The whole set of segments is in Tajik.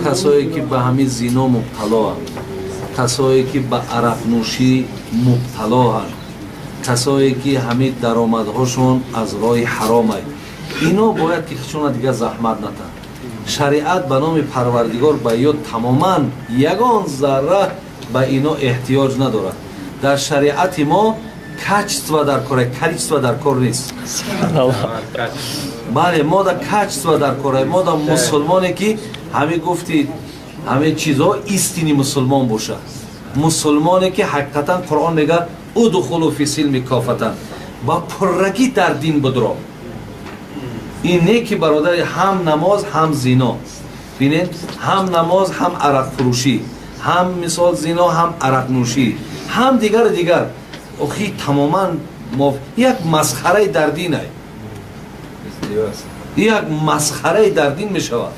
Касое ки ба ҳамин зино мубталоанд, касое ки ба арақнӯшӣ мубталоанд, касое ки ҳамин даромадҳошон аз роҳи ҳаромай, ино бояд ки худшона дигар заҳмат натанд. Шариат ба номи Парвардигор ба ё тамоман ягон зарра ба ино эҳтиёҷ надорад. Дар шариати мо качество дар кор, количество дар кор нест. Бале, мо да качество дар кор. Мо да мусулмоне ки ҳамин гуфти, ҳамин чизҳо, истинный мусулмон бошад, мусулмоне ки ҳақиқатан Қуръон мега: ادخلوا في السلم كافة, ба пуррагӣ дар дин будро. Ин не ки, бародари, ҳам намоз, ҳам зино. Бинед, ҳам намоз, ҳам арақфурӯшӣ, ҳам мисол зино, ҳам арақнӯшӣ, ҳам дигару дигар. Охи, тамоман як масхараи дар динай, як масхараи дар дин мешавад.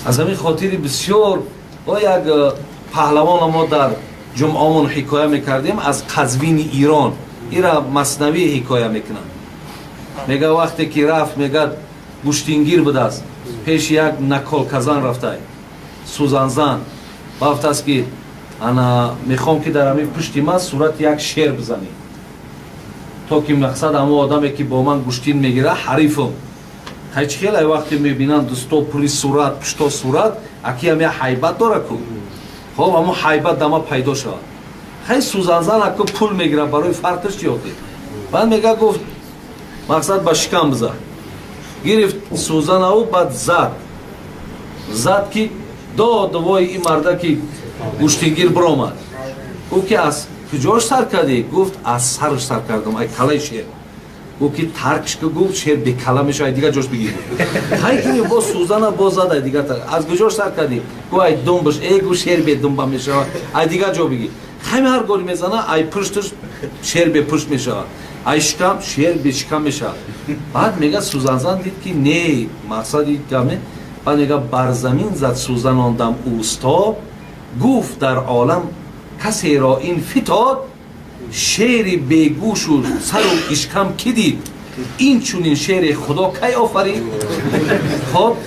Аз ҳамин хотири бисёр о як паҳлавона мо дар ҷумъамон ҳикоя мекардем аз Қазвини Ирон. Ира маснавӣ ҳикоя мекунанд. Мега, вақте ки рафт, мегад, гӯштингир будааст, пеши як наколказан рафтай, сӯзанзан. Рафтааст ки ана мехоҳам ки дар ҳамин пушти ман сурати як шер бизанӣ, то ки мақсад ҳамон одаме ки бо ман гӯштин мегира, ҳарифам. Хай, чӣ хеле вақте мебинанд дӯсто, пури сурат, пушто сурат, акиам як ҳайбат дора ку. Хоб, ҳамон ҳайбат дама пайдо шавад. Хай, сӯзанзан аку пул мегира, барои фарқиш чи охи? Баъд мега, гуфт, мақсад ба шикам бизад. Гирифт сӯзанаву баъд зад, зад ки дод вой, ин марда ки гӯштингир биромад. Гуфт ки аз куҷош сар кардӣ? Гуфт, аз сарш сар кардам, ай калаи шер. Гуфт ки таркш ку. Гуфт, шер бекала мешава, ай дигар ҷош бигир. Хай, ки бо сӯзана боз зад, ай дигар. Аз куҷош сар кардӣ? Гуфт, ай думбаш. Э, гуфт, шер бедумба мешава, ай дигар ҷо бигир. Хай, ҳар гори мезана, ай пушташ, шер бепушт мешавад, ай шикам, шер бешикам мешавад. Баъд мега, сӯзанзан дид ки не, мақсади гаме. Баъд мега, бар замин зад сӯзан он дам усто, гуфт: дар олам касеро ин фитод? Шери бегӯшу сару ишкам кӣ дид? Ин чунин шере Худо кай офарид? Хоб,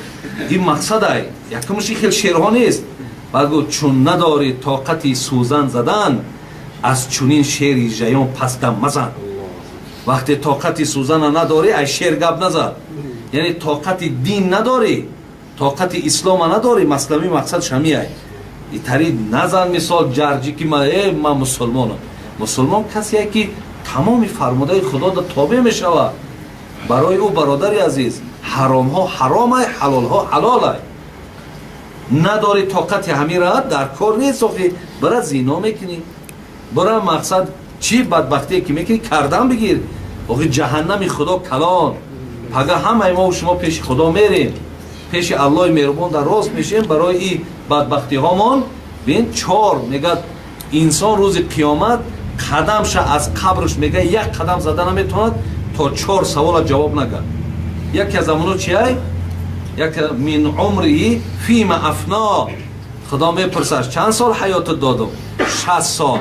ин мақсадай якумш хел шерҳо нест. Баъд гуфт: чун надорӣ тоқати сӯзан задан, аз чунин шери жаён пас дам мазан. Вақте тоқати сӯзана надорӣ, ай шер гап назад. Яъне тоқати дин надорӣ, тоқати ислома надорӣ. Маслами мақсад шамиай итари назан. Мисол ҷарҷи ки ман мусулмонам. Мусулмон касие ки тамоми фармудаи Худода тобеъ мешавад. Барои ӯ, бародари азиз, ҳаромҳо ҳаромай, ҳалолҳо ҳалолай. Надори тоқати ҳамира, дар кор нест. Охи, бара зино мекунӣ, бара мақсад чӣ бадбахтие ки мекунӣ, кардан бигир. Охи, ҷаҳаннами Худо калон. Пага ҳамаи мо шумо пеши Худо мерем, пеши Аллоҳи меҳрубон дар рост мешем барои и бадбахтиҳомон. Бин, чор мегад, инсон рӯзи қиёмат қадамша аз қабрш, мега, як қадам зада наметавонад, то чор савола ҷавоб нагад. Яке аз амоно чиай? Як من عمره فيما أفناه. Худо мепурсад: чанд сол ҳаётат додум? 60 сол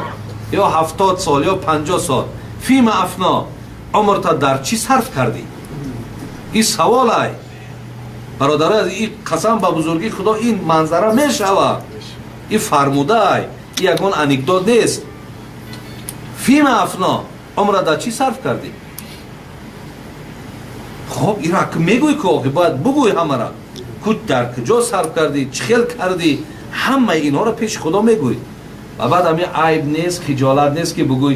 ё 70 сол ё 50 сол. فيما أفناه, умрта дар чӣ сарф кардӣ? Ин саволай, бародари. И қасам ба бузургии Худо, ин манзара мешавад. Ин фармудаай, ин ягон анекдот нест. فيما أفناه, умра дар чӣ сарф кардӣ? Хоб, ира мегӯй ку, охи бояд бугӯй ҳамара ку, дар куҷо сарф кардӣ, чӣ хел кардӣ, ҳамаи инҳоро пеши Худо мегӯй. Ва баъд ҳами айб нест, хиҷолат нест ки бугӯй: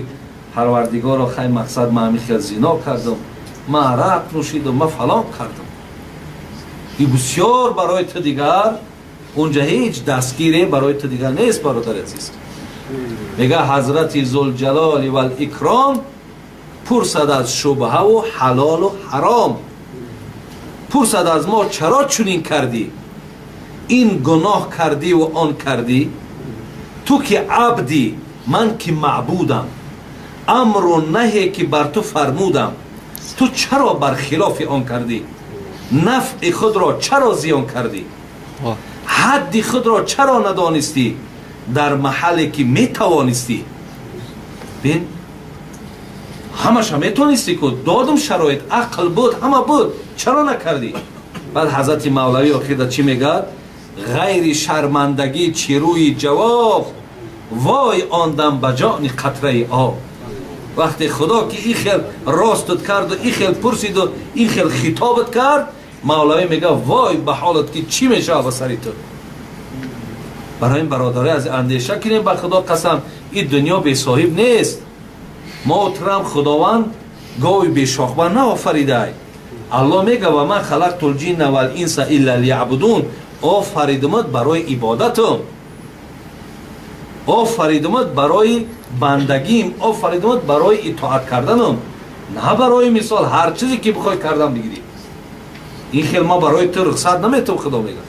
Парвардигоро, хай, мақсад, ман ҳами хел зино кардам, ман арақ нӯшидам, ман фалон кардам. И бисёр барои ту дигар унҷа ҳеҷ дастгире барои ту дигар нест, бародари азиз. Мега, ҳазрати Зулҷалоли вал-Икром пурсад аз шубҳаву ҳалолу ҳаром, пурсад аз мо: чаро чунин кардӣ, ин гуноҳ кардиву он кардӣ? Ту ки абдӣ, ман ки маъбудам, амру наҳе ки бар ту фармудам, ту чаро бар хилофи он кардӣ? Нафъи худро чаро зиён кардӣ? Ҳадди худро чаро надонистӣ дар маҳалле ки метавонистӣ? Бин, ҳамаша метонистӣ ку, додум шароит, ақл буд, ҳама буд, чаро накардӣ? Баъд ҳазрати Мавлавӣ охирда чӣ мегӯяд? Ғайри шармандагӣ чӣ рӯи ҷавоб, вой он дам ба ҷони қатраи об. Вақте Худо ки ин хел ростат карду, ин хел пурсиду, ин хел хитобат кард, Мавлавӣ мегӯяд: вой ба ҳолат, ки чӣ мешавад ба сари ту. Барои ин, бародари, аз андеша кунем. Ба Худо қасам, ин дунё бесоҳиб нест. Мо турам Худованд гови бешохба наофаридай. Аллоҳ мега: ва ма халақтул ҷинна вал инса илла лияъбудун. Офаридумат барои ибодатум, офаридумат барои бандагим, офаридумат барои итоат карданум, на барои мисол ҳар чизе ки бихоҳӣ кардан бигирӣ. Ин хел ма барои ту рухсат наметавам, Худо мега.